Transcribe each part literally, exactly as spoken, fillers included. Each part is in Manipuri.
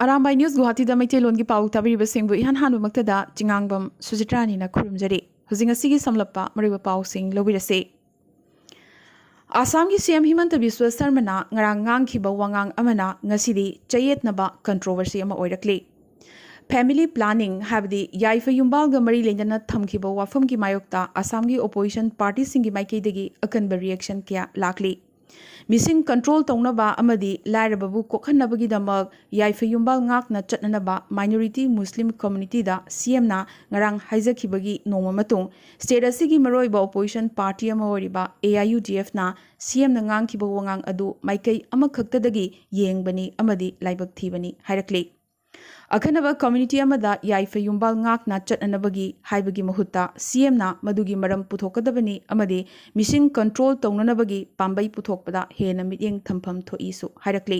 ꯑꯔꯥꯝꯕꯥꯏ ꯅ꯭ꯌꯨꯁ ꯒꯨꯋꯥꯍꯥꯇꯤꯗ ꯃꯩꯇꯩꯂꯣꯟꯒꯤ ꯄꯥꯎ ꯇꯥꯕꯤꯔꯤꯕꯁꯤꯡꯕꯨ ꯏꯍꯥꯟ ꯍꯥꯟꯕꯃꯛꯇꯗ ꯆꯤꯉꯥꯡꯕꯝ ꯁꯨꯖꯤꯇ꯭ꯔꯥꯅꯤꯅ ꯈꯨꯔꯨꯝꯖꯔꯤ꯫ ꯍꯧꯖꯤꯛ ꯉꯁꯤꯒꯤ ꯁꯝꯂꯞꯄ ꯃꯔꯨꯑꯣꯏꯕ ꯄꯥꯎꯁꯤꯡ ꯂꯧꯕꯤꯔꯁꯤ꯫ ꯑꯁꯥꯝꯒꯤ ꯁꯤ ꯑꯦꯝ ꯍꯤꯃꯟꯇ ꯕꯤꯁ꯭ꯋ ꯁꯔꯃꯅ ꯉꯔꯥꯡ ꯉꯥꯡꯈꯤꯕ ꯋꯥꯉꯥꯡ ꯑꯃꯅ ꯉꯁꯤꯗꯤ ꯆꯌꯦꯠꯅꯕ, ꯀꯟꯇ꯭ꯔꯣꯚꯔꯁꯤ ꯑꯃ ꯑꯣꯏꯔꯛꯂꯤ꯫ ꯐꯦꯃꯤꯂꯤ ꯄ꯭ꯂꯥꯅꯤꯡ, ꯍꯥꯏꯕꯗꯤ ꯌꯥꯏꯐ ꯌꯨꯝꯕꯥꯜꯒ ꯃꯔꯤ ꯂꯩꯅꯅ ꯊꯝꯈꯤꯕ ꯋꯥꯐꯝꯒꯤ ꯃꯥꯌꯣꯛꯇ ꯑꯁꯥꯝꯒꯤ ꯑꯣꯄꯣꯖꯤꯁꯟ ꯄꯥꯔꯇꯤꯁꯤꯡꯒꯤ ꯃꯥꯏꯀꯩꯗꯒꯤ ꯑꯀꯟꯕ ꯔꯤꯌꯦꯛꯁꯟ ꯀꯌꯥ ꯂꯥꯛꯂꯤ꯫ ꯃꯤꯁꯤꯡ ꯀꯟꯇ꯭ꯔꯣꯜ ꯇꯧꯅꯕ ꯑꯃꯗꯤ ꯂꯥꯏꯔꯕꯕꯨ ꯀꯣꯛꯍꯟꯅꯕꯒꯤꯗꯃꯛ ꯌꯥꯏꯐ ꯌꯨꯝꯕꯥꯜ ꯉꯥꯛꯅ ꯆꯠꯅꯅꯕ ꯃꯥꯏꯅꯣꯔꯤꯇꯤ ꯃꯨꯁꯂꯤꯝ ꯀꯝꯃ꯭ꯌꯨꯅꯤꯇꯤꯗ ꯁꯤ ꯑꯦꯝꯅ ꯉꯔꯥꯡ ꯍꯥꯏꯖꯈꯤꯕꯒꯤ ꯅꯣꯡꯃ ꯃꯇꯨꯡ, ꯁ꯭ꯇꯦꯠ ꯑꯁꯤꯒꯤ ꯃꯔꯨꯑꯣꯏꯕ ꯑꯣꯄꯣꯖꯤꯁꯟ ꯄꯥꯔꯇꯤ ꯑꯃ ꯑꯣꯏꯔꯤꯕ ꯑꯦ ꯑꯥꯏ ꯌꯨ ꯗꯤ ꯑꯦꯐꯅ ꯁꯤ ꯑꯦꯝꯅ ꯉꯥꯡꯈꯤꯕ ꯋꯥꯉꯥꯡ ꯑꯗꯨ ꯃꯥꯏꯀꯩ ꯑꯃꯈꯛꯇꯗꯒꯤ ꯌꯦꯡꯕꯅꯤ ꯑꯃꯗꯤ ꯂꯥꯏꯕꯛ ꯊꯤꯕꯅꯤ ꯍꯥꯏꯔꯛꯂꯤ꯫ ꯑꯈꯟꯅꯕ ꯀꯝꯃ꯭ꯌꯨꯅꯤꯇꯤ ꯑꯃꯗ ꯌꯥꯏꯐ ꯌꯨꯝꯕꯥꯜ ꯉꯥꯛꯅ ꯆꯠꯅꯅꯕꯒꯤ ꯍꯥꯏꯕꯒꯤ ꯃꯍꯨꯠꯇ ꯁꯤ ꯑꯦꯝꯅ ꯃꯗꯨꯒꯤ ꯃꯔꯝ ꯄꯨꯊꯣꯛꯀꯗꯕꯅꯤ ꯑꯃꯗꯤ ꯃꯤꯁꯤꯡ ꯀꯟꯇ꯭ꯔꯣꯜ ꯇꯧꯅꯅꯕꯒꯤ ꯄꯥꯝꯕꯩ ꯄꯨꯊꯣꯛꯄꯗ ꯍꯦꯟꯅ ꯃꯤꯠꯌꯦꯡ ꯊꯝꯐꯝ ꯊꯣꯛꯏꯁꯨ ꯍꯥꯏꯔꯛꯂꯤ꯫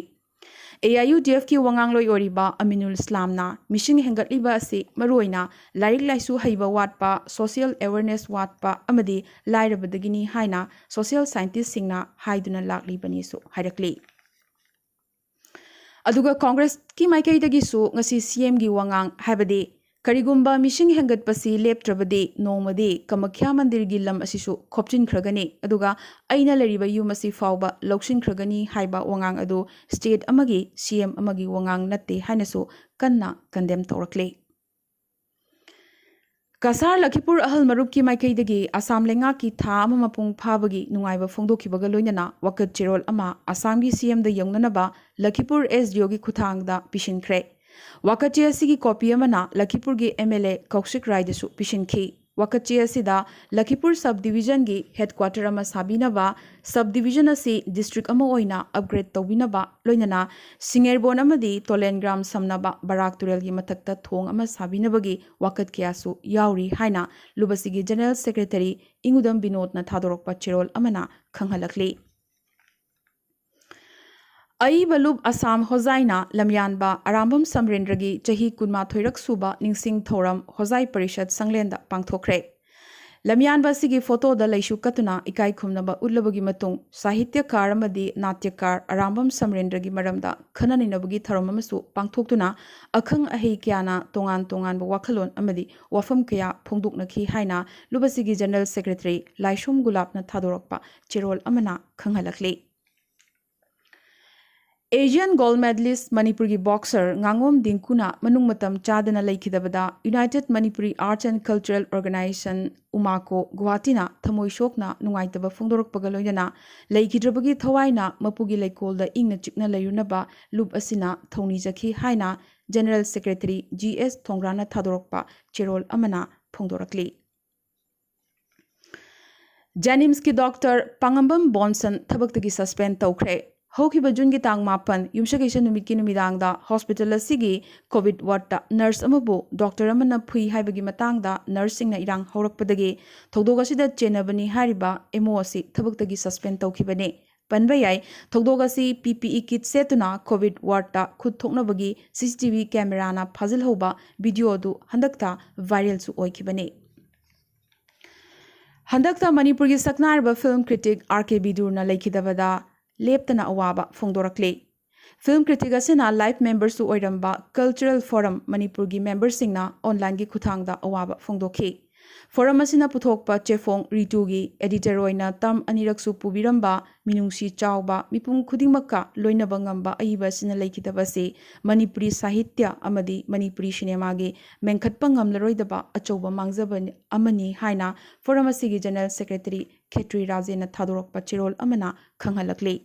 ꯑꯦ ꯑꯥꯏ ꯌꯨ ꯗꯤ ꯑꯦꯐꯀꯤ ꯋꯥꯉꯥꯡꯂꯣꯏ ꯑꯣꯏꯔꯤꯕ ꯑꯃꯤꯅꯨꯜ ꯏꯁꯂꯥꯝꯅ ꯃꯤꯁꯤꯡ ꯍꯦꯟꯒꯠꯂꯤꯕ ꯑꯁꯤ ꯃꯔꯨꯑꯣꯏꯅ ꯂꯥꯏꯔꯤꯛ ꯂꯥꯏꯁꯨ ꯍꯩꯕ ꯋꯥꯠꯄ, ꯁꯣꯁꯤꯌꯦꯜ ꯑꯦꯋꯦꯔꯅꯦꯁ ꯋꯥꯠꯄ ꯑꯃꯗꯤ ꯂꯥꯏꯔꯕꯗꯒꯤꯅꯤ ꯍꯥꯏꯅ ꯁꯣꯁꯤꯌꯦꯜ ꯁꯥꯏꯟꯇꯤꯁꯁꯤꯡꯅ ꯍꯥꯏꯗꯨꯅ ꯂꯥꯛꯂꯤꯕꯅꯤꯁꯨ ꯍꯥꯏꯔꯛꯂꯤ꯫ ꯑꯗꯨꯒ ꯀꯣꯡꯒ꯭ꯔꯦꯁꯀꯤ ꯃꯥꯏꯀꯩꯗꯒꯤꯁꯨ ꯉꯁꯤ ꯁꯤ ꯑꯦꯝꯒꯤ ꯋꯥꯉꯥꯡ, ꯍꯥꯏꯕꯗꯤ ꯀꯔꯤꯒꯨꯝꯕ ꯃꯤꯁꯤꯡ ꯍꯦꯟꯒꯠꯄꯁꯤ ꯂꯦꯞꯇ꯭ꯔꯕꯗꯤ ꯅꯣꯡꯃꯗꯤ ꯀꯃꯈ꯭ꯌꯥ ꯃꯟꯗꯤꯔꯒꯤ ꯂꯝ ꯑꯁꯤꯁꯨ ꯈꯣꯞꯆꯤꯟꯈ꯭ꯔꯒꯅꯤ, ꯑꯗꯨꯒ ꯑꯩꯅ ꯂꯩꯔꯤꯕ ꯌꯨꯝ ꯑꯁꯤ ꯐꯥꯎꯕ ꯂꯧꯁꯤꯟꯈ꯭ꯔꯒꯅꯤ ꯍꯥꯏꯕ ꯋꯥꯉꯥꯡ ꯑꯗꯨ ꯁ꯭ꯇꯦꯠ ꯑꯃꯒꯤ ꯁꯤ ꯑꯦꯝ ꯑꯃꯒꯤ ꯋꯥꯉꯥꯡ ꯅꯠꯇꯦ ꯍꯥꯏꯅꯁꯨ ꯀꯟꯅ ꯀꯟꯗꯦꯝ ꯇꯧꯔꯛꯂꯤ꯫ ꯀꯁꯥꯔ ꯂꯈꯤꯄꯨꯔ ꯑꯍꯜ ꯃꯔꯨꯞꯀꯤ ꯃꯥꯏꯀꯩꯗꯒꯤ ꯑꯁꯥꯝ ꯂꯩꯉꯥꯛꯀꯤ ꯊꯥ ꯑꯃ ꯃꯄꯨꯡ ꯐꯥꯕꯒꯤ ꯅꯨꯡꯉꯥꯏꯕ ꯐꯣꯡꯗꯣꯛꯈꯤꯕꯒ ꯂꯣꯏꯅꯅ ꯋꯥꯀꯠ ꯆꯦꯔꯣꯜ ꯑꯃ ꯑꯁꯥꯝꯒꯤ ꯁꯤ ꯑꯦꯝꯗ ꯌꯧꯅꯅꯕ ꯂꯈꯤꯄꯨꯔ ꯑꯦꯁ ꯗꯤ ꯑꯣꯒꯤ ꯈꯨꯠꯊꯥꯡꯗ ꯄꯤꯁꯤꯟꯈ꯭ꯔꯦ꯫ ꯋꯥꯀꯠ ꯆꯦ ꯑꯁꯤꯒꯤ ꯀꯣꯄꯤ ꯑꯃꯅ ꯂꯈꯤꯄꯨꯔꯒꯤ ꯑꯦꯝ ꯑꯦꯜ ꯑꯦ ꯀꯧꯁꯤꯛ ꯔꯥꯏꯗꯁꯨ ꯄꯤꯁꯤꯟꯈꯤ꯫ ꯋꯥꯀꯠ ꯆꯦ ꯑꯁꯤꯗ ꯂꯈꯤꯄꯨꯔ ꯁꯕ ꯗꯤꯕꯤꯖꯟꯒꯤ ꯍꯦꯗꯀ꯭ꯋꯥꯇꯔ ꯑꯃ ꯁꯥꯕꯤꯅꯕ, ꯁꯕ ꯗꯤꯕꯤꯖꯟ ꯑꯁꯤ ꯗꯤꯁꯇ꯭ꯔꯤꯛ ꯑꯃ ꯑꯣꯏꯅ ꯑꯞꯒ꯭ꯔꯦꯗ ꯇꯧꯕꯤꯅꯕ, ꯂꯣꯏꯅꯅ ꯁꯤꯡꯉꯦꯔꯕꯣꯟ ꯑꯃꯗꯤ ꯇꯣꯂꯦꯟꯒ꯭ꯔꯥꯝ ꯁꯝꯅꯕ ꯕꯔꯥꯛ ꯇꯨꯔꯦꯜꯒꯤ ꯃꯊꯛꯇ ꯊꯣꯡ ꯑꯃ ꯁꯥꯕꯤꯅꯕꯒꯤ ꯋꯥꯀꯠ ꯀꯌꯥꯁꯨ ꯌꯥꯎꯔꯤ ꯍꯥꯏꯅ ꯂꯨꯕꯁꯤꯒꯤ ꯖꯦꯅꯔꯦꯜ ꯁꯦꯀ꯭ꯔꯦꯇꯔꯤ ꯏꯉꯨꯗꯝ ꯕꯤꯅꯣꯗꯅ ꯊꯥꯗꯣꯔꯛꯄ ꯆꯦꯔꯣꯜ ꯑꯃꯅ ꯈꯪꯍꯜꯂꯛꯂꯤ꯫ ꯑꯏꯕ ꯂꯨꯞ ꯑꯁꯥꯝ ꯍꯣꯖꯥꯏꯅ ꯂꯝꯌꯥꯟꯕ ꯑꯔꯥꯝꯕꯝ ꯁꯝꯔꯦꯟꯗ꯭ꯔꯒꯤ ꯆꯍꯤ ꯀꯨꯟꯃꯥꯊꯣꯏꯔꯛ ꯁꯨꯕ ꯅꯤꯡꯁꯤꯡ ꯊꯧꯔꯝ ꯍꯣꯖꯥꯏ ꯄꯔꯤꯁꯠ ꯁꯪꯂꯦꯟꯗ ꯄꯥꯡꯊꯣꯛꯈ꯭ꯔꯦ꯫ ꯂꯝꯌꯥꯟꯕ ꯑꯁꯤꯒꯤ ꯐꯣꯇꯣꯗ ꯂꯩꯁꯨ ꯀꯠꯇꯨꯅ ꯏꯀꯥꯏ ꯈꯨꯝꯅꯕ ꯎꯠꯂꯕꯒꯤ ꯃꯇꯨꯡ, ꯁꯥꯍꯤꯇ꯭ꯌꯀꯥꯔ ꯑꯃꯗꯤ ꯅꯥꯇ꯭ꯌꯀꯥꯔ ꯑꯔꯥꯝꯕꯝ ꯁꯝꯔꯦꯟꯗ꯭ꯔꯒꯤ ꯃꯔꯝꯗ ꯈꯟꯅ ꯅꯩꯅꯕꯒꯤ ꯊꯧꯔꯝ ꯑꯃꯁꯨ ꯄꯥꯡꯊꯣꯛꯇꯨꯅ, ꯑꯈꯪ ꯑꯍꯩ ꯀꯌꯥꯅ ꯇꯣꯉꯥꯟ ꯇꯣꯉꯥꯟꯕ ꯋꯥꯈꯜꯂꯣꯟ ꯑꯃꯗꯤ ꯋꯥꯐꯝ ꯀꯌꯥ ꯐꯣꯡꯗꯣꯛꯅꯈꯤ ꯍꯥꯏꯅ ꯂꯨꯞ ꯑꯁꯤꯒꯤ ꯖꯦꯅꯔꯦꯜ ꯁꯦꯀ꯭ꯔꯦꯇꯔꯤ ꯂꯥꯏꯁ꯭ꯔꯣꯝ ꯒꯨꯂꯥꯞꯅ ꯊꯥꯗꯣꯔꯛꯄ ꯆꯦꯔꯣꯜ ꯑꯃꯅ ꯈꯪꯍꯜꯂꯛꯂꯤ꯫ ꯑꯦꯁꯤꯌꯥꯟ ꯒꯣꯜꯗ ꯃꯦꯗꯂꯤꯁ ꯃꯅꯤꯄꯨꯔꯒꯤ ꯕꯣꯛꯁꯔ ꯉꯥꯉꯣꯝ ꯗꯤꯡꯀꯨꯅ ꯃꯅꯨꯡ ꯃꯇꯝ ꯆꯥꯗꯅ ꯂꯩꯈꯤꯗꯕꯗ United Manipuri Arts and Cultural Organization, ꯎꯃꯥꯀꯣ, ꯒꯨꯋꯥꯍꯥꯇꯤꯅ ꯊꯃꯣꯏ ꯁꯣꯛꯅ ꯅꯨꯡꯉꯥꯏꯇꯕ ꯐꯣꯡꯗꯣꯔꯛꯄꯒ ꯂꯣꯏꯅꯅ ꯂꯩꯈꯤꯗ꯭ꯔꯕꯒꯤ ꯊꯋꯥꯏꯅ ꯃꯄꯨꯒꯤ ꯂꯩꯀꯣꯜꯗ ꯏꯪꯅ ꯆꯤꯛꯅ ꯂꯩꯔꯨꯅꯕ ꯂꯨꯞ ꯑꯁꯤꯅ ꯊꯧꯅꯤꯖꯈꯤ ꯍꯥꯏꯅ ꯖꯦꯅꯔꯦꯜ ꯁꯦꯀ꯭ꯔꯦꯇꯔꯤ ꯖꯤ ꯑꯦꯁ ꯊꯣꯡꯒ꯭ꯔꯥꯅ ꯊꯥꯗꯣꯔꯛꯄ ꯆꯦꯔꯣꯜ ꯑꯃꯅ ꯐꯣꯡꯗꯣꯔꯛꯂꯤ꯫ ꯖꯦꯅꯤꯝꯁꯀꯤ ꯗꯣꯛꯇꯔ ꯄꯥꯉꯝꯕꯝ ꯕꯣꯟꯁꯟ ꯊꯕꯛꯇꯒꯤ ꯁꯁꯄꯦꯟ ꯇꯧꯈ꯭ꯔꯦ꯫ ꯍꯧꯈꯤꯕ ꯖꯨꯟꯒꯤ ꯇꯥꯡ ꯃꯥꯄꯟ, ꯌꯨꯝꯁꯀꯩꯁ ꯅꯨꯃꯤꯠꯀꯤ ꯅꯨꯃꯤꯗꯥꯡꯗ ꯍꯣꯁꯄꯤꯇꯥꯜ ꯑꯁꯤꯒꯤ ꯀꯣꯚꯤꯗ ꯋꯥꯔꯗꯇ ꯅꯔꯁ ꯑꯃꯕꯨ ꯗꯣꯛꯇꯔ ꯑꯃꯅ ꯐꯨꯏ ꯍꯥꯏꯕꯒꯤ ꯃꯇꯥꯡꯗ ꯅꯔꯁꯁꯤꯡꯅ ꯏꯔꯥꯡ ꯍꯧꯔꯛꯄꯗꯒꯤ ꯊꯧꯗꯣꯛ ꯑꯁꯤꯗ ꯆꯦꯟꯅꯕꯅꯤ ꯍꯥꯏꯔꯤꯕ ꯑꯦꯝ ꯑꯣ ꯑꯁꯤ ꯊꯕꯛꯇꯒꯤ ꯁꯁꯄꯦꯟ ꯇꯧꯈꯤꯕꯅꯤ꯫ ꯄꯟꯕ ꯌꯥꯏ, ꯊꯧꯗꯣꯛ ꯑꯁꯤ ꯄꯤ ꯄꯤ ꯏ ꯀꯤꯠ ꯁꯦꯠꯇꯨꯅ ꯀꯣꯚꯤꯗ ꯋꯥꯔꯗꯇ ꯈꯨꯠ ꯊꯣꯛꯅꯕꯒꯤ ꯁꯤ ꯁꯤ ꯇꯤ ꯚꯤ ꯀꯦꯃꯦꯔꯥꯅ ꯐꯥꯖꯤꯜꯍꯧꯕ ꯚꯤꯗꯤꯑꯣ ꯑꯗꯨ ꯍꯟꯗꯛꯇ ꯚꯥꯏꯔꯦꯜꯁꯨ ꯑꯣꯏꯈꯤꯕꯅꯤ꯫ ꯍꯟꯗꯛꯇ ꯃꯅꯤꯄꯨꯔꯒꯤ ꯁꯛꯅꯥꯏꯔꯕ ꯐꯤꯜꯝ ꯀ꯭ꯔꯤꯇꯤꯛ ꯑꯥꯔ ꯀꯦ ꯕꯤꯗꯨꯔꯅ ꯂꯩꯈꯤꯗꯕꯗ ꯂꯦꯞꯇꯅ ꯑꯋꯥꯕ ꯐꯣꯡꯗꯣꯔꯛꯂꯤ꯫ ꯐꯤꯜꯝ ꯀ꯭ꯔꯤꯇꯤꯛ ꯑꯁꯤꯅ ꯂꯥꯏꯐ ꯃꯦꯝꯕꯔꯁꯨ ꯑꯣꯏꯔꯝꯕ ꯀꯜꯆꯔꯦꯜ ꯐꯣꯔꯝ ꯃꯅꯤꯄꯨꯔꯒꯤ ꯃꯦꯝꯕꯔꯁꯤꯡꯅ ꯑꯣꯟꯂꯥꯏꯟꯒꯤ ꯈꯨꯠꯊꯥꯡꯗ ꯑꯋꯥꯕ ꯐꯣꯡꯗꯣꯛꯈꯤ꯫ ꯐꯣꯔꯝ ꯑꯁꯤꯅ ꯄꯨꯊꯣꯛꯄ ꯆꯦꯐꯣꯡ ꯔꯤꯇꯨꯒꯤ ꯑꯦꯗꯤꯇꯔ ꯑꯣꯏꯅ ꯇꯝ ꯑꯅꯤꯔꯛꯁꯨ ꯄꯨꯕꯤꯔꯝꯕ, ꯃꯤꯅꯨꯡꯁꯤ ꯆꯥꯎꯕ, ꯃꯤꯄꯨꯝ ꯈꯨꯗꯤꯡꯃꯛꯀ ꯂꯣꯏꯅꯕ ꯉꯝꯕ ꯑꯏꯕ ꯑꯁꯤꯅ ꯂꯩꯈꯤꯗꯕ ꯑꯁꯤ ꯃꯅꯤꯄꯨꯔꯤ ꯁꯥꯍꯤꯇ꯭ꯌ ꯑꯃꯗꯤ ꯃꯅꯤꯄꯨꯔꯤ ꯁꯤꯅꯦꯃꯥꯒꯤ ꯃꯦꯟꯈꯠꯄ ꯉꯝꯂꯔꯣꯏꯗꯕ ꯑꯆꯧꯕ ꯃꯥꯡꯖꯕ ꯑꯃꯅꯤ ꯍꯥꯏꯅ ꯐꯣꯔꯝ ꯑꯁꯤꯒꯤ ꯖꯦꯅꯔꯦꯜ ꯁꯦꯀ꯭ꯔꯦꯇꯔꯤ ꯈꯦꯇ꯭ꯔꯤ ꯔꯥꯖꯦꯟꯅ ꯊꯥꯗꯣꯔꯛꯄ ꯆꯦꯔꯣꯜ ꯑꯃꯅ ꯈꯪꯍꯜꯂꯛꯂꯤ꯫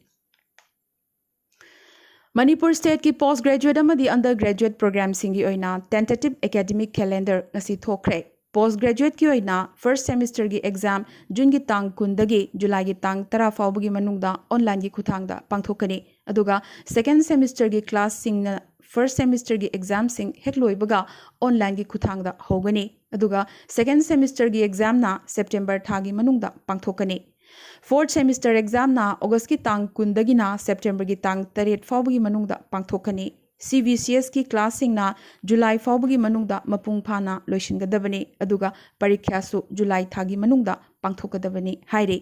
ꯃꯅꯤꯄꯨꯔ ꯁ꯭ꯇꯦꯠꯀꯤ ꯄꯣꯁ ꯒ꯭ꯔꯦꯖꯨꯑꯦꯠ ꯑꯃꯗꯤ ꯑꯟꯗꯔ ꯒ꯭ꯔꯦꯖꯨꯑꯦꯠ ꯄ꯭ꯔꯣꯒ꯭ꯔꯥꯝꯁꯤꯡꯒꯤ ꯑꯣꯏꯅ ꯇꯦꯟꯇꯦꯇꯤꯚ ꯑꯦꯀꯥꯗꯦꯃꯤꯛ ꯀꯦꯂꯦꯟꯗꯔ ꯉꯁꯤ ꯊꯣꯛꯈ꯭ꯔꯦ꯫ ꯄꯣꯁ ꯒ꯭ꯔꯦꯖꯨꯑꯦꯠꯀꯤ ꯑꯣꯏꯅ ꯐꯥꯔꯁꯠ ꯁꯦꯃꯤꯁꯇꯔꯒꯤ ꯑꯦꯛꯖꯥꯝ ꯖꯨꯟꯒꯤ ꯇꯥꯡ ꯀꯨꯟꯗꯒꯤ ꯖꯨꯂꯥꯏꯒꯤ ꯇꯥꯡ ꯇꯔꯥ ꯐꯥꯎꯕꯒꯤ ꯃꯅꯨꯡꯗ ꯑꯣꯟꯂꯥꯏꯟꯒꯤ ꯈꯨꯠꯊꯥꯡꯗ ꯄꯥꯡꯊꯣꯛꯀꯅꯤ꯫ ꯑꯗꯨꯒ ꯁꯦꯀꯦꯟ ꯁꯦꯃꯤꯁꯇꯔꯒꯤ ꯀ꯭ꯂꯥꯁꯁꯤꯡꯅ ꯐꯥꯔꯁꯠ ꯁꯦꯃꯤꯁꯇꯔꯒꯤ ꯑꯦꯛꯖꯥꯝꯁꯤꯡ ꯍꯦꯛ ꯂꯣꯏꯕꯒ ꯑꯣꯟꯂꯥꯏꯟꯒꯤ ꯈꯨꯠꯊꯥꯡꯗ ꯍꯧꯒꯅꯤ꯫ ꯑꯗꯨꯒ ꯁꯦꯀꯦꯟ ꯁꯦꯃꯤꯁꯇꯔꯒꯤ ꯑꯦꯛꯖꯥꯝꯅ ꯁꯦꯞꯇꯦꯝꯕꯔ ꯊꯥꯒꯤ ꯃꯅꯨꯡꯗ ꯄꯥꯡꯊꯣꯛꯀꯅꯤ꯫ ꯐꯣꯔꯠ ꯁꯦꯃꯤꯁꯇꯔ ꯑꯦꯛꯖꯥꯝꯅ ꯑꯣꯒꯁꯀꯤ ꯇꯥꯡ ꯀꯨꯟꯗꯒꯤꯅ ꯁꯦꯞꯇꯦꯝꯕꯔꯒꯤ ꯇꯥꯡ ꯇꯔꯦꯠ ꯐꯥꯎꯕꯒꯤ ꯃꯅꯨꯡꯗ ꯄꯥꯡꯊꯣꯛꯀꯅꯤ꯫ ꯁꯤ ꯕꯤ ꯁꯤ ꯑꯦꯁꯀꯤ ꯀ꯭ꯂꯥꯁꯁꯤꯡꯅ ꯖꯨꯂꯥꯏ ꯐꯥꯎꯕꯒꯤ ꯃꯅꯨꯡꯗ ꯃꯄꯨꯡ ꯐꯥꯅ ꯂꯣꯏꯁꯤꯟꯒꯗꯕꯅꯤ, ꯑꯗꯨꯒ ꯄꯔꯤꯈ꯭ꯌꯥꯁꯨ ꯖꯨꯂꯥꯏ ꯊꯥꯒꯤ ꯃꯅꯨꯡꯗ ꯄꯥꯡꯊꯣꯛꯀꯗꯕꯅꯤ ꯍꯥꯏꯔꯤ꯫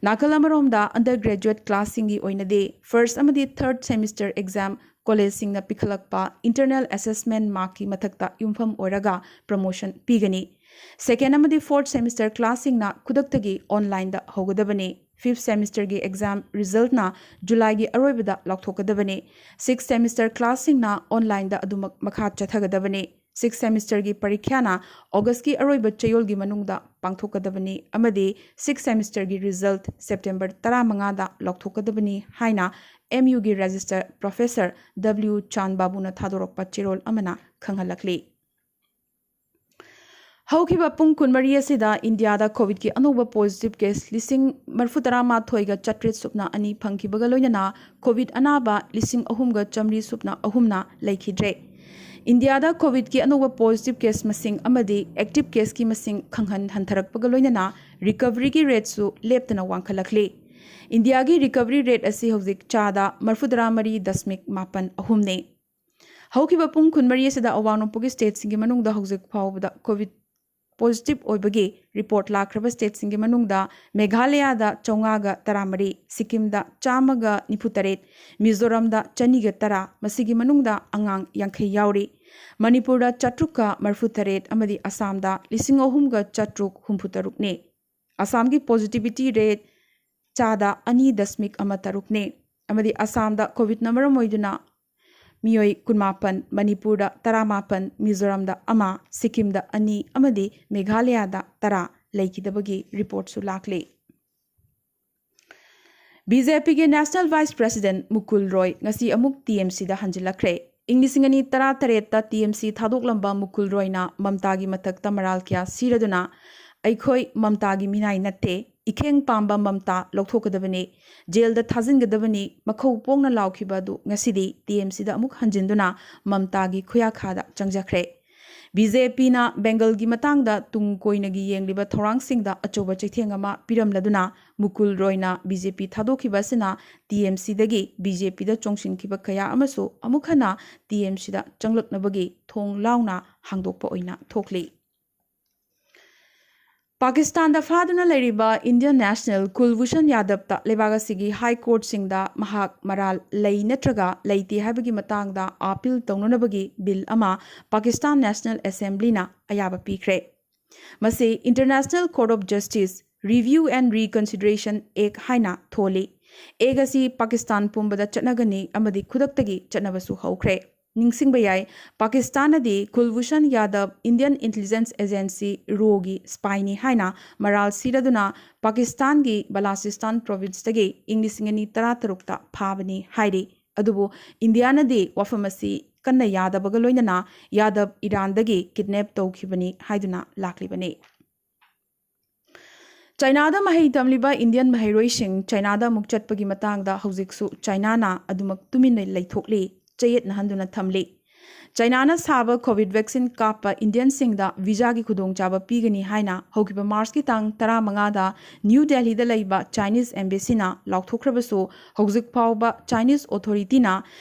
ꯅꯥꯀꯜ ꯑꯃꯔꯣꯝꯗ, undergraduate ꯀ꯭ꯂꯥꯁꯁꯤꯡꯒꯤ ꯑꯣꯏꯅꯗꯤ first ꯑꯃꯗꯤ third semester exam ꯀꯣꯂꯦꯖꯁꯤꯡꯅ ꯄꯤꯈꯠꯂꯛꯄ internal assessment markꯀꯤ ꯃꯊꯛꯇ ꯌꯨꯝꯐꯝ ꯑꯣꯏꯔꯒ promotion ꯄꯤꯒꯅꯤ꯫ Second ꯑꯃꯗꯤ fourth semester ꯀ꯭ꯂꯥꯁꯁꯤꯡꯅ ꯈꯨꯗꯛꯇꯒꯤ onlineꯗ ꯍꯧꯒꯗꯕꯅꯤ꯫ Fifth semesterꯒꯤ exam resultꯅ ꯖꯨꯂꯥꯏꯒꯤ ꯑꯔꯣꯏꯕꯗ ꯂꯥꯎꯊꯣꯛꯀꯗꯕꯅꯤ꯫ Sixth semester ꯀ꯭ꯂꯥꯁꯁꯤꯡꯅ onlineꯗ ꯑꯗꯨꯃꯛ ꯃꯈꯥ ꯆꯠꯊꯒꯗꯕꯅꯤ꯫ Sixth semesterꯒꯤ ꯄꯔꯤꯈ꯭ꯌꯥꯅ ꯑꯣꯒꯁꯀꯤ ꯑꯔꯣꯏꯕ ꯆꯌꯣꯜꯒꯤ ꯃꯅꯨꯡꯗ ꯄꯥꯡꯊꯣꯛꯀꯗꯕꯅꯤ ꯑꯃꯗꯤ sixth semesterꯒꯤ result September ꯇꯔꯥꯃꯉꯥꯗ ꯂꯥꯎꯊꯣꯛꯀꯗꯕꯅꯤ ꯍꯥꯏꯅ M Uꯒꯤ registrar professor W ꯆꯥꯟ ꯕꯥꯕꯨꯅ ꯊꯥꯗꯣꯔꯛꯄ ꯆꯦꯔꯣꯜ ꯑꯃꯅ ꯈꯪꯍꯜꯂꯛꯂꯤ꯫ ꯍꯧꯈꯤꯕ ꯄꯨꯡ ꯀꯨꯟꯃꯔꯤ ꯑꯁꯤꯗ ꯏꯟꯗꯤꯌꯥꯗ ꯀꯣꯚꯤꯗꯀꯤ ꯑꯅꯧꯕ positive case ꯂꯤꯁꯤꯡ ꯃꯔꯤꯐꯨ ꯇꯔꯥ ꯃꯥꯊꯣꯏꯒ ꯆꯥꯇ꯭ꯔꯦꯠ ꯁꯨꯞꯅ ꯑꯅꯤ ꯐꯪꯈꯤꯕꯒ ꯂꯣꯏꯅꯅ ꯀꯣꯚꯤꯗ ꯑꯅꯥꯕ ꯂꯤꯁꯤꯡ ꯑꯍꯨꯝꯒ ꯆꯥꯃꯔꯤ ꯁꯨꯞꯅ ꯑꯍꯨꯝꯅ ꯂꯩꯈꯤꯗ꯭ꯔꯦ꯫ ꯏꯟꯗꯤꯌꯥꯗ ꯀꯣꯚꯤꯗꯀꯤ ꯑꯅꯧꯕ positive case ꯃꯁꯤꯡ ꯑꯃꯗꯤ active caseꯀꯤ ꯃꯁꯤꯡ ꯈꯪꯍꯟ ꯍꯟꯊꯔꯛꯄꯒ ꯂꯣꯏꯅꯅ recoveryꯒꯤ rateꯁꯨ ꯂꯦꯞꯇꯅ ꯋꯥꯡꯈꯠꯂꯛꯂꯤ꯫ ꯏꯟꯗꯤꯌꯥꯒꯤ recovery rate ꯑꯁꯤ ꯍꯧꯖꯤꯛ ꯆꯥꯗ ꯃꯔꯤꯐꯨꯇꯔꯥ ꯃꯔꯤ ꯗꯁꯃꯤꯛ ꯃꯥꯄꯟ ꯑꯍꯨꯝꯅꯤ꯫ ꯍꯧꯈꯤꯕ ꯄꯨꯡ ꯀꯨꯟꯃꯔꯤ ꯑꯁꯤꯗ ꯑꯋꯥꯡ ꯅꯣꯡꯄꯣꯛꯀꯤ stateꯁꯤꯡꯒꯤ ꯃꯅꯨꯡꯗ ꯍꯧꯖꯤꯛ ꯐꯥꯎꯕꯗ ꯀꯣꯚꯤꯗ positive ꯑꯣꯏꯕꯒꯤ report ꯂꯥꯛꯈ꯭ꯔꯕ stateꯁꯤꯡꯒꯤ ꯃꯅꯨꯡꯗ ꯃꯦꯘꯥꯂꯌꯥꯗ ꯆꯥꯝꯃꯉꯥꯒ ꯇꯔꯥꯃꯔꯤ, ꯁꯤꯛꯀꯤꯝꯗ ꯆꯥꯝꯃꯒ ꯅꯤꯐꯨꯇꯔꯦꯠ, ꯃꯤꯖꯣꯔꯥꯝꯗ ꯆꯅꯤꯒ ꯇꯔꯥ, ꯃꯁꯤꯒꯤ ꯃꯅꯨꯡꯗ ꯑꯉꯥꯡ ꯌꯥꯡꯈꯩ ꯌꯥꯎꯔꯤ꯫ ꯃꯅꯤꯄꯨꯔꯗ ꯆꯥꯇ꯭ꯔꯨꯛꯀ ꯃꯔꯤꯐꯨꯇꯔꯦꯠ ꯑꯃꯗꯤ ꯑꯁꯥꯝꯗ ꯂꯤꯁꯤꯡ ꯑꯍꯨꯝꯒ ꯆꯥꯇ꯭ꯔꯨꯛ ꯍꯨꯝꯐꯨꯇꯔꯨꯛꯅꯤ꯫ ꯑꯁꯥꯝꯒꯤ positivity rate ꯆꯥꯗ ꯑꯅꯤ ꯗꯁꯃꯤꯛ ꯑꯃ ꯇꯔꯨꯛꯅꯤ꯫ ꯑꯃꯗꯤ ꯑꯁꯥꯝꯗ ꯀꯣꯚꯤꯗꯅ ꯃꯔꯝ ꯑꯣꯏꯗꯨꯅ ꯃꯤꯑꯣꯏ ꯀꯨꯟꯃꯥꯄꯟ, ꯃꯅꯤꯄꯨꯔꯗ ꯇꯔꯥꯃꯥꯄꯟ, ꯃꯤꯖꯣꯔꯥꯝꯗ ꯑꯃ, ꯁꯤꯛꯀꯤꯝꯗ ꯑꯅꯤ ꯑꯃꯗꯤ ꯃꯦꯘꯥꯂꯌꯥꯗ ꯇꯔꯥ ꯂꯩꯈꯤꯗꯕꯒꯤ reportꯁꯨ ꯂꯥꯛꯂꯤ꯫ ꯕꯤ ꯖꯦ ꯄꯤꯒꯤ National Vice President ꯃꯨꯀꯨꯜ ꯔꯣꯏ ꯉꯁꯤ ꯑꯃꯨꯛ ꯇꯤ ꯑꯦꯝ ꯁꯤꯗ ꯍꯟꯖꯤꯜꯂꯛꯈ꯭ꯔꯦ꯫ ꯏꯪ ꯂꯤꯁꯤꯡ ꯑꯅꯤ ꯇꯔꯥꯇꯔꯦꯠꯇ ꯇꯤ ꯑꯦꯝ ꯁꯤ ꯊꯥꯗꯣꯛꯂꯝꯕ ꯃꯨꯀꯨꯜ ꯔꯣꯏꯅ ꯃꯝꯇꯥꯒꯤ ꯃꯊꯛꯇ ꯃꯔꯥꯜ ꯀꯌꯥ ꯁꯤꯔꯗꯨꯅ "ꯑꯩꯈꯣꯏ ꯃꯝꯇꯥꯒꯤ ꯃꯤꯅꯥꯏ ꯅꯠꯇꯦ, ꯏꯈꯦꯡ ꯄꯥꯝꯕ ꯃꯝꯇꯥ ꯂꯧꯊꯣꯛꯀꯗꯕꯅꯤ, ꯖꯦꯜꯗ ꯊꯥꯖꯤꯟꯒꯗꯕꯅꯤ" ꯃꯈꯧ ꯄꯣꯡꯅ ꯂꯥꯎꯈꯤꯕ ꯑꯗꯨ ꯉꯁꯤꯗꯤ ꯇꯤ ꯑꯦꯝ ꯁꯤꯗ ꯑꯃꯨꯛ ꯍꯟꯖꯤꯟꯗꯨꯅ ꯃꯝꯇꯥꯒꯤ ꯈꯨꯌꯥꯈꯥꯗ ꯆꯪꯖꯈ꯭ꯔꯦ꯫ ꯕꯤ ꯖꯦ ꯄꯤꯅ ꯕꯦꯡꯒꯜꯒꯤ ꯃꯇꯥꯡꯗ ꯇꯨꯡ ꯀꯣꯏꯅꯒꯤ ꯌꯦꯡꯂꯤꯕ ꯊꯧꯔꯥꯡꯁꯤꯡꯗ ꯑꯆꯧꯕ ꯆꯩꯊꯦꯡ ꯑꯃ ꯄꯤꯔꯝꯂꯗꯨꯅ, ꯃꯨꯀꯨꯜ ꯔꯣꯏꯅ ꯕꯤ ꯖꯦ ꯄꯤ ꯊꯥꯗꯣꯛꯈꯤꯕ ꯑꯁꯤꯅ ꯇꯤ ꯑꯦꯝ ꯁꯤꯗꯒꯤ ꯕꯤ ꯖꯦ ꯄꯤꯗ ꯆꯣꯡꯁꯤꯟꯈꯤꯕ ꯀꯌꯥ ꯑꯃꯁꯨ ꯑꯃꯨꯛ ꯍꯟꯅ ꯇꯤ ꯑꯦꯝ ꯁꯤꯗ ꯆꯪꯂꯛꯅꯕꯒꯤ ꯊꯣꯡ ꯂꯥꯎꯅ ꯍꯥꯡꯗꯣꯛꯄ ꯑꯣꯏꯅ ꯊꯣꯛꯂꯤ꯫ ꯄꯥꯀꯤꯁꯇꯥꯟꯗ ꯐꯥꯗꯨꯅ ꯂꯩꯔꯤꯕ ꯏꯟꯗꯤꯌꯟ ꯅꯦꯁꯅꯦꯜ ꯀꯨꯜꯚꯨꯁꯟ ꯌꯥꯗꯕꯇ ꯂꯩꯕꯥꯛ ꯑꯁꯤꯒꯤ ꯍꯥꯏ ꯀꯣꯔꯠꯁꯤꯡꯗ ꯃꯍꯥꯛ ꯃꯔꯥꯜ ꯂꯩ ꯅꯠꯇ꯭ꯔꯒ ꯂꯩꯇꯦ ꯍꯥꯏꯕꯒꯤ ꯃꯇꯥꯡꯗ ꯑꯥꯄꯤꯜ ꯇꯧꯅꯅꯕꯒꯤ ꯕꯤꯜ ꯑꯃ ꯄꯥꯀꯤꯁꯇꯥꯟ ꯅꯦꯁꯅꯦꯜ ꯑꯦꯁꯦꯝꯕ꯭ꯂꯤꯅ ꯑꯌꯥꯕ ꯄꯤꯈ꯭ꯔꯦ꯫ ꯃꯁꯤ International Court of Justice Review and Reconsideration Act ꯍꯥꯏꯅ ꯊꯣꯜꯂꯤ꯫ ꯑꯦꯛ ꯑꯁꯤ ꯄꯥꯀꯤꯁꯇꯥꯟ ꯄꯨꯝꯕꯗ ꯆꯠꯅꯒꯅꯤ ꯑꯃꯗꯤ ꯈꯨꯗꯛꯇꯒꯤ ꯆꯠꯅꯕꯁꯨ ꯍꯧꯈ꯭ꯔꯦ꯫ ꯅꯤꯡꯁꯤꯡꯕ ꯌꯥꯏ, ꯄꯥꯀꯤꯁꯇꯥꯟꯅꯗꯤ ꯀꯨꯜꯚꯨꯁꯟ ꯌꯥꯗꯕ ꯏꯟꯗꯤꯌꯟ ꯏꯟꯇꯦꯂꯤꯖꯦꯟꯁ ꯑꯦꯖꯦꯟꯁꯤ ꯔꯣꯒꯤ ꯁ꯭ꯄꯥꯏꯅꯤ ꯍꯥꯏꯅ ꯃꯔꯥꯜ ꯁꯤꯔꯗꯨꯅ ꯄꯥꯀꯤꯁꯇꯥꯟꯒꯤ ꯕꯂꯥꯆꯤꯁꯇꯥꯟ ꯄ꯭ꯔꯣꯚꯤꯟꯁꯇꯒꯤ ꯏꯪ ꯂꯤꯁꯤꯡ ꯑꯅꯤ ꯇꯔꯥꯇꯔꯨꯛꯇ ꯐꯥꯕꯅꯤ ꯍꯥꯏꯔꯤ꯫ ꯑꯗꯨꯕꯨ ꯏꯟꯗꯤꯌꯥꯅꯗꯤ ꯋꯥꯐꯝ ꯑꯁꯤ ꯀꯟꯅ ꯌꯥꯗꯕꯒ ꯂꯣꯏꯅꯅ ꯌꯥꯗꯕ ꯏꯔꯥꯟꯗꯒꯤ ꯀꯤꯗꯅꯦꯞ ꯇꯧꯈꯤꯕꯅꯤ ꯍꯥꯏꯗꯨꯅ ꯂꯥꯛꯂꯤꯕꯅꯤ꯫ ꯆꯥꯏꯅꯥꯗ ꯃꯍꯩ ꯇꯝꯂꯤꯕ ꯏꯟꯗꯤꯌꯟ ꯃꯍꯩꯔꯣꯏꯁꯤꯡ ꯆꯥꯏꯅꯥꯗ ꯑꯃꯨꯛ ꯆꯠꯄꯒꯤ ꯃꯇꯥꯡꯗ ꯍꯧꯖꯤꯛꯁꯨ ꯆꯥꯏꯅꯥꯅ ꯑꯗꯨꯃꯛ ꯇꯨꯃꯤꯟꯅ ꯂꯩꯊꯣꯛꯂꯤ, ꯆꯌꯦꯠꯅꯍꯟꯗꯨꯅ ꯊꯝꯂꯤ꯫ ꯆꯥꯏꯅꯥꯅ ꯁꯥꯕ ꯀꯣꯚꯤꯗ ꯚꯦꯛꯁꯤꯟ ꯀꯥꯞꯄ ꯏꯟꯗꯤꯌꯟꯁꯤꯡꯗ ꯚꯤꯖꯥꯒꯤ ꯈꯨꯗꯣꯡꯆꯥꯕ ꯄꯤꯒꯅꯤ ꯍꯥꯏꯅ ꯍꯧꯈꯤꯕ ꯃꯥꯔꯆꯀꯤ ꯇꯥꯡ ꯇꯔꯥꯃꯉꯥꯗ ꯅ꯭ꯌꯨ ꯗꯦꯜꯂꯤꯗ ꯂꯩꯕ ꯆꯥꯏꯅꯤꯁ ꯑꯦꯝꯕꯦꯁꯤꯅ ꯂꯥꯎꯊꯣꯛꯈ꯭ꯔꯕꯁꯨ, ꯍꯧꯖꯤꯛ ꯐꯥꯎꯕ ꯆꯥꯏꯅꯤꯁ ꯑꯣꯊꯣꯔꯤꯇꯤꯅ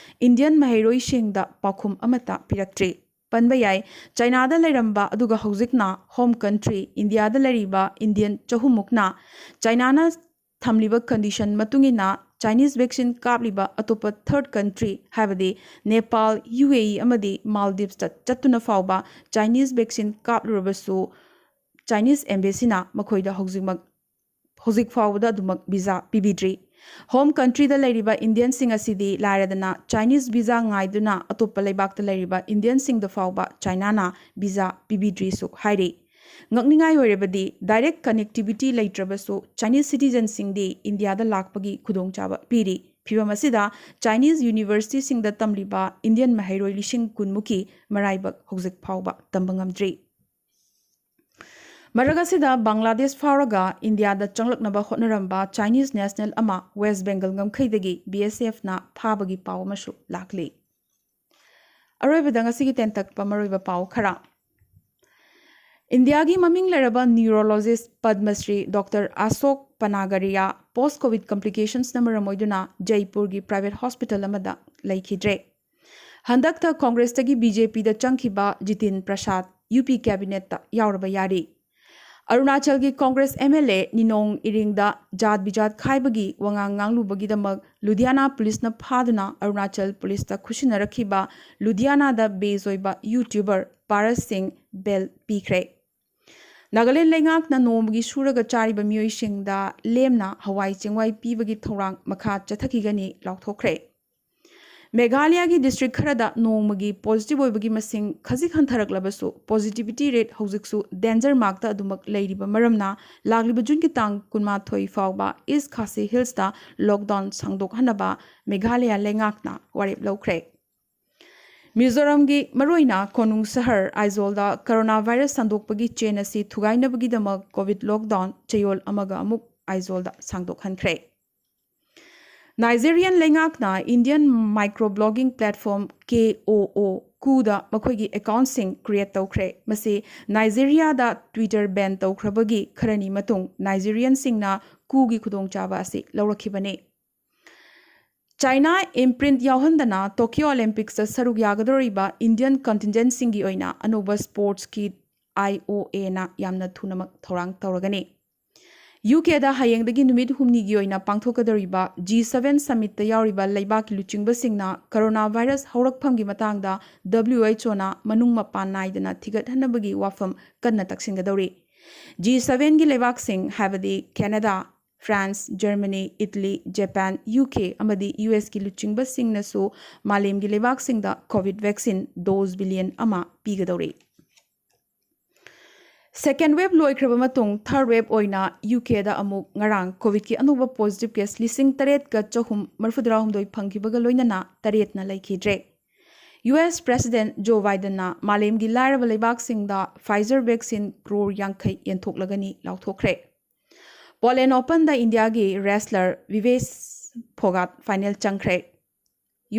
ꯏꯟꯗꯤꯌꯟ ꯃꯍꯩꯔꯣꯏꯁꯤꯡꯗ ꯄꯥꯎꯈꯨꯝ ꯑꯃꯠꯇ ꯄꯤꯔꯛꯇ꯭ꯔꯤ꯫ ꯄꯟꯕ ꯌꯥꯏ, ꯆꯥꯏꯅꯥꯗ ꯂꯩꯔꯝꯕ ꯑꯗꯨꯒ ꯍꯧꯖꯤꯛꯅ ꯍꯣꯝ ꯀꯟꯇ꯭ꯔꯤ ꯏꯟꯗꯤꯌꯥꯗ ꯂꯩꯔꯤꯕ ꯏꯟꯗꯤꯌꯟ ꯆꯍꯨꯝꯃꯨꯛꯅ ꯆꯥꯏꯅꯥꯅ ꯊꯝꯂꯤꯕ ꯀꯟꯗꯤꯁꯟ ꯃꯇꯨꯡ ꯏꯟꯅ ꯆꯥꯏꯅꯤꯁ ꯚꯦꯛꯁꯤꯟ ꯀꯥꯞꯂꯤꯕ ꯑꯇꯣꯞꯄ ꯊꯔꯗ ꯀꯟꯇ꯭ꯔꯤ, ꯍꯥꯏꯕꯗꯤ ꯅꯦꯄꯥꯜ, ꯌꯨ ꯑꯦ ꯏ ꯑꯃꯗꯤ ꯃꯥꯜꯗꯤꯞꯁꯇ ꯆꯠꯇꯨꯅ ꯐꯥꯎꯕ ꯆꯥꯏꯅꯤꯁ ꯚꯦꯛꯁꯤꯟ ꯀꯥꯞꯂꯨꯔꯕꯁꯨ, ꯆꯥꯏꯅꯤꯁ ꯑꯦꯝꯕꯦꯁꯤꯅ ꯃꯈꯣꯏꯗ ꯍꯧꯖꯤꯛꯃꯛ, ꯍꯧꯖꯤꯛ ꯐꯥꯎꯕꯗ ꯑꯗꯨꯃꯛ ꯚꯤꯖꯥ ꯄꯤꯕꯤꯗ꯭ꯔꯤ꯫ ꯍꯣꯝ ꯀꯟꯇ꯭ꯔꯤꯗ ꯂꯩꯔꯤꯕ ꯏꯟꯗꯤꯌꯟꯁꯤꯡ ꯑꯁꯤꯗꯤ ꯂꯥꯏꯔꯗꯅ ꯆꯥꯏꯅꯤꯁ ꯚꯤꯖꯥ ꯉꯥꯏꯗꯨꯅ ꯑꯇꯣꯞꯄ ꯂꯩꯕꯥꯛꯇ ꯂꯩꯔꯤꯕ ꯏꯟꯗꯤꯌꯟꯁꯤꯡꯗ ꯐꯥꯎꯕ ꯆꯥꯏꯅꯥꯅ ꯚꯤꯖꯥ ꯄꯤꯕꯤꯗ꯭ꯔꯤꯁꯨ ꯍꯥꯏꯔꯤ꯫ ꯉꯛꯅꯤꯡꯉꯥꯏ ꯑꯣꯏꯔꯕꯗꯤ, ꯗꯥꯏꯔꯦꯛ ꯀꯅꯦꯛꯇꯤꯚꯤꯇꯤ ꯂꯩꯇ꯭ꯔꯕꯁꯨ ꯆꯥꯏꯅꯤꯁ ꯁꯤꯇꯤꯖꯟꯁꯤꯡꯗꯤ ꯏꯟꯗꯤꯌꯥꯗ ꯂꯥꯛꯄꯒꯤ ꯈꯨꯗꯣꯡꯆꯥꯕ ꯄꯤꯔꯤ꯫ ꯐꯤꯚꯝ ꯑꯁꯤꯗ ꯆꯥꯏꯅꯤꯁ ꯌꯨꯅꯤꯚꯔꯁꯤꯇꯤꯁꯤꯡꯗ ꯇꯝꯂꯤꯕ ꯏꯟꯗꯤꯌꯟ ꯃꯍꯩꯔꯣꯏ ꯂꯤꯁꯤꯡ ꯀꯨꯟꯃꯨꯛꯀꯤ ꯃꯔꯥꯏꯕꯛ ꯍꯧꯖꯤꯛ ꯐꯥꯎꯕ ꯇꯝꯕ ꯉꯝꯗ꯭ꯔꯤ꯫ ꯃꯔꯛ ꯑꯁꯤꯗ, ꯕꯪꯒ꯭ꯂꯥꯗꯦꯁ ꯐꯥꯎꯔꯒ ꯏꯟꯗꯤꯌꯥꯗ ꯆꯪꯂꯛꯅꯕ ꯍꯣꯠꯅꯔꯝꯕ ꯆꯥꯏꯅꯤꯁ ꯅꯦꯁꯅꯦꯜ ꯑꯃ ꯋꯦꯁ ꯕꯦꯡꯒꯜ ꯉꯝꯈꯩꯗꯒꯤ ꯕꯤ ꯑꯦꯁ ꯑꯦꯐꯅ ꯐꯥꯕꯒꯤ ꯄꯥꯎ ꯑꯃꯁꯨ ꯂꯥꯛꯂꯤ꯫ ꯑꯔꯣꯏꯕꯗ ꯉꯁꯤꯒꯤ ꯇꯦꯟꯇꯛꯄ ꯃꯔꯨꯑꯣꯏꯕ ꯄꯥꯎ ꯈꯔ꯫ ꯏꯟꯗꯤꯌꯥꯒꯤ ꯃꯃꯤꯡ ꯂꯩꯔꯕ neurologist ꯄꯗꯃꯁ꯭ꯔꯤ ꯗꯣꯛꯇꯔ ꯑꯁꯣꯛ ꯄꯅꯥꯒꯔꯤꯌꯥ post COVID complications ꯅ ꯃꯔꯝ ꯑꯣꯏꯗꯨꯅ ꯖꯩꯄꯨꯔꯒꯤ private hospital ꯑꯃꯗ ꯂꯩꯈꯤꯗ꯭ꯔꯦ꯫ ꯍꯟꯗꯛꯇ ꯀꯣꯡꯒ꯭ꯔꯦꯁꯇꯒꯤ BJP ꯗ ꯆꯪꯈꯤꯕ ꯖꯤꯇꯤꯟ ꯄ꯭ꯔꯁꯥꯗ UP cabinet ꯇ ꯌꯥꯎꯔꯕ ꯌꯥꯔꯤ꯫ ꯑꯔꯨꯅꯥꯆꯜꯒꯤ ꯀꯣꯡꯒ꯭ꯔꯦꯁ MLA ꯅꯤꯅꯣꯡ ꯏꯔꯤꯡꯗ ꯖꯥꯠ ꯕꯤꯖꯥꯠ ꯈꯥꯏꯕꯒꯤ ꯋꯥꯉꯥꯡ ꯉꯥꯡꯂꯨꯕꯒꯤꯗꯃꯛ ꯂꯨꯙꯤꯌꯥꯅꯥ ꯄꯨꯂꯤꯁꯅ ꯐꯥꯗꯨꯅ ꯑꯔꯨꯅꯥꯆꯜ ꯄꯨꯂꯤꯁꯇ ꯈꯨꯠꯁꯤꯟꯅꯔꯛꯈꯤꯕ ꯂꯨꯙꯤꯌꯥꯅꯥꯗ base ꯑꯣꯏꯕ YouTuber ꯄꯥꯔꯁ ꯁꯤꯡ bail ꯄꯤꯈ꯭ꯔꯦ꯫ ꯅꯥꯒꯥꯂꯦꯟ ꯂꯩꯉꯥꯛꯅ ꯅꯣꯡꯃꯒꯤ ꯁꯨꯔꯒ ꯆꯥꯔꯤꯕ ꯃꯤꯑꯣꯏꯁꯤꯡꯗ ꯂꯦꯝꯅ ꯍꯋꯥꯏ ꯆꯦꯡꯋꯥꯏ ꯄꯤꯕꯒꯤ ꯊꯧꯔꯥꯡ ꯃꯈꯥ ꯆꯠꯊꯈꯤꯒꯅꯤ ꯂꯥꯎꯊꯣꯛꯈ꯭ꯔꯦ꯫ ꯃꯦꯘꯥꯂꯌꯥꯒꯤ district ꯈꯔꯗ ꯅꯣꯡꯃꯒꯤ positive ꯑꯣꯏꯕꯒꯤ ꯃꯁꯤꯡ ꯈꯖꯤꯛ ꯍꯟꯊꯔꯛꯂꯕꯁꯨ, positivity rate ꯍꯧꯖꯤꯛꯁꯨ danger mark ꯇ ꯑꯗꯨꯃꯛ ꯂꯩꯔꯤꯕ ꯃꯔꯝꯅ ꯂꯥꯛꯂꯤꯕ ꯖꯨꯟꯒꯤ ꯇꯥꯡ ꯀꯨꯟꯃꯥꯊꯣꯏ ꯐꯥꯎꯕ East Khasi Hills ꯇ lockdown ꯁꯥꯡꯗꯣꯛꯍꯟꯅꯕ ꯃꯦꯘꯥꯂꯌꯥ ꯂꯩꯉꯥꯛꯅ ꯋꯥꯔꯦꯞ ꯂꯧꯈ꯭ꯔꯦ꯫ ꯃꯤꯖꯣꯔꯥꯝꯒꯤ ꯃꯔꯨꯑꯣꯏꯅ ꯀꯣꯅꯨꯡ ꯁꯍꯔ ꯑꯥꯏꯖꯣꯜꯗ coronavirus ꯁꯟꯗꯣꯛꯄꯒꯤ chain ꯑꯁꯤ ꯊꯨꯒꯥꯏꯅꯕꯒꯤꯗꯃꯛ COVID lockdown ꯆꯌꯣꯜ ꯑꯃꯒ ꯑꯃꯨꯛ ꯑꯥꯏꯖꯣꯜꯗ ꯁꯥꯡꯗꯣꯛꯍꯟꯈ꯭ꯔꯦ꯫ Nigerian ꯂꯩꯉꯥꯛꯅ Indian microblogging platform KOO Koo ꯗ ꯃꯈꯣꯏꯒꯤ account ꯁꯤꯡ create ꯇꯧꯈ꯭ꯔꯦ꯫ ꯃꯁꯤ ꯅꯥꯏꯖꯦꯔꯤꯌꯥꯗ Twitter ban ꯇꯧꯈ꯭ꯔꯕꯒꯤ ꯈꯔꯅꯤ ꯃꯇꯨꯡ Nigerian ꯁꯤꯡꯅ Koo ꯒꯤ ꯈꯨꯗꯣꯡꯆꯥꯕ ꯑꯁꯤ ꯂꯧꯔꯛꯈꯤꯕꯅꯤ꯫ China imprint ꯌꯥꯎꯍꯟꯗꯅ Tokyo Olympics ꯇ ꯁꯔꯨꯛ ꯌꯥꯒꯗꯧꯔꯤꯕ Indian contingent ꯁꯤꯡꯒꯤ ꯑꯣꯏꯅ ꯑꯅꯧꯕ sports kit IOA ꯅ ꯌꯥꯝꯅ ꯊꯨꯅꯃꯛ ꯊꯧꯔꯥꯡ ꯇꯧꯔꯒꯅꯤ꯫ UK ꯗ ꯍꯌꯦꯡꯗꯒꯤ ꯅꯨꯃꯤꯠ ꯍꯨꯝꯅꯤꯒꯤ ꯑꯣꯏꯅ ꯄꯥꯡꯊꯣꯛꯀꯗꯧꯔꯤꯕ G seven summit ꯇ ꯌꯥꯎꯔꯤꯕ ꯂꯩꯕꯥꯛꯀꯤ ꯂꯨꯆꯤꯡꯕꯁꯤꯡꯅ coronavirus ꯍꯧꯔꯛꯐꯝꯒꯤ ꯃꯇꯥꯡꯗ WHO ꯅ ꯃꯅꯨꯡ ꯃꯄꯥꯟ ꯅꯥꯏꯗꯅ ꯊꯤꯒꯠꯍꯟꯅꯕꯒꯤ ꯋꯥꯐꯝ ꯀꯟꯅ ꯇꯛꯁꯤꯟꯒꯗꯧꯔꯤ꯫ G seven ꯒꯤ ꯂꯩꯕꯥꯛꯁꯤꯡ ꯍꯥꯏꯕꯗꯤ Canada, France, Germany, Italy, Japan, UK ꯑꯃꯗꯤ US ꯀꯤ ꯂꯨꯆꯤꯡꯕꯁꯤꯡꯅꯁꯨ ꯃꯥꯂꯦꯝꯒꯤ ꯂꯩꯕꯥꯛꯁꯤꯡꯗ COVID vaccine dose billion ꯑꯃ ꯄꯤꯒꯗꯧꯔꯤ꯫ Second wave ꯂꯣꯏꯈ꯭ꯔꯕ ꯃꯇꯨꯡ third wave ꯑꯣꯏꯅ UK ꯗ ꯑꯃꯨꯛ ꯉꯔꯥꯡ COVID ꯀꯤ ꯑꯅꯧꯕ positive case ꯂꯤꯁꯤꯡ ꯇꯔꯦꯠꯀ ꯆꯍꯨꯝ ꯃꯔꯤꯐꯨꯇꯔꯥꯍꯨꯝꯗꯣꯏ ꯐꯪꯈꯤꯕꯒ ꯂꯣꯏꯅꯅ ꯇꯔꯦꯠꯅ ꯂꯩꯈꯤꯗ꯭ꯔꯦ꯫ US President Joe Biden ꯅ ꯃꯥꯂꯦꯝꯒꯤ ꯂꯥꯏꯔꯕ ꯂꯩꯕꯥꯛꯁꯤꯡꯗ Pfizer vaccine crore ꯌꯥꯡꯈꯩ ꯌꯦꯟꯊꯣꯛꯂꯒꯅꯤ ꯂꯥꯎꯊꯣꯛꯈ꯭ꯔꯦ꯫ Poland Open ꯗ ꯏꯟꯗꯤꯌꯥꯒꯤ wrestler ꯚꯤꯚꯦꯁ ꯐꯣꯒꯥꯠ final ꯆꯪꯈ꯭ꯔꯦ꯫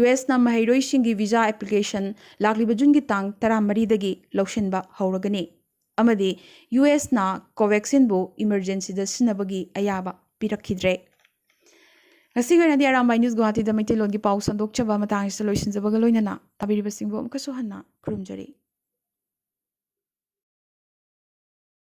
US ꯅ ꯃꯍꯩꯔꯣꯏꯁꯤꯡꯒꯤ visa application ꯂꯥꯛꯂꯤꯕ ꯖꯨꯟꯒꯤ ꯇꯥꯡ ꯇꯔꯥꯃꯔꯤꯗꯒꯤ ꯂꯧꯁꯤꯟꯕ ꯍꯧꯔꯒꯅꯤ꯫ ꯑꯃꯗꯤ ꯌꯨ ꯑꯦꯁꯅ ꯀꯣꯚꯦꯛꯁꯤꯟꯕꯨ ꯏꯃꯔꯖꯦꯟꯁꯤꯗ ꯁꯤꯖꯤꯟꯅꯕꯒꯤ ꯑꯌꯥꯕ ꯄꯤꯔꯛꯈꯤꯗ꯭ꯔꯦ꯫ ꯉꯁꯤꯒꯤ ꯑꯣꯏꯅꯗꯤ ꯑꯔꯥꯝꯕꯥꯏ ꯅ꯭ꯌꯨꯁ ꯒꯨꯋꯥꯍꯥꯇꯤꯗ ꯃꯩꯇꯩꯂꯣꯟꯒꯤ ꯄꯥꯎ ꯁꯟꯗꯣꯛꯆꯕ ꯃꯇꯥꯡ ꯑꯁꯤꯗ ꯂꯣꯏꯁꯤꯟꯖꯕꯒ ꯂꯣꯏꯅꯅ ꯇꯥꯕꯤꯔꯤꯕꯁꯤꯡꯕꯨ ꯑꯃꯨꯛꯀꯁꯨ ꯍꯟꯅ ꯈꯨꯔꯨꯝꯖꯔꯤ꯫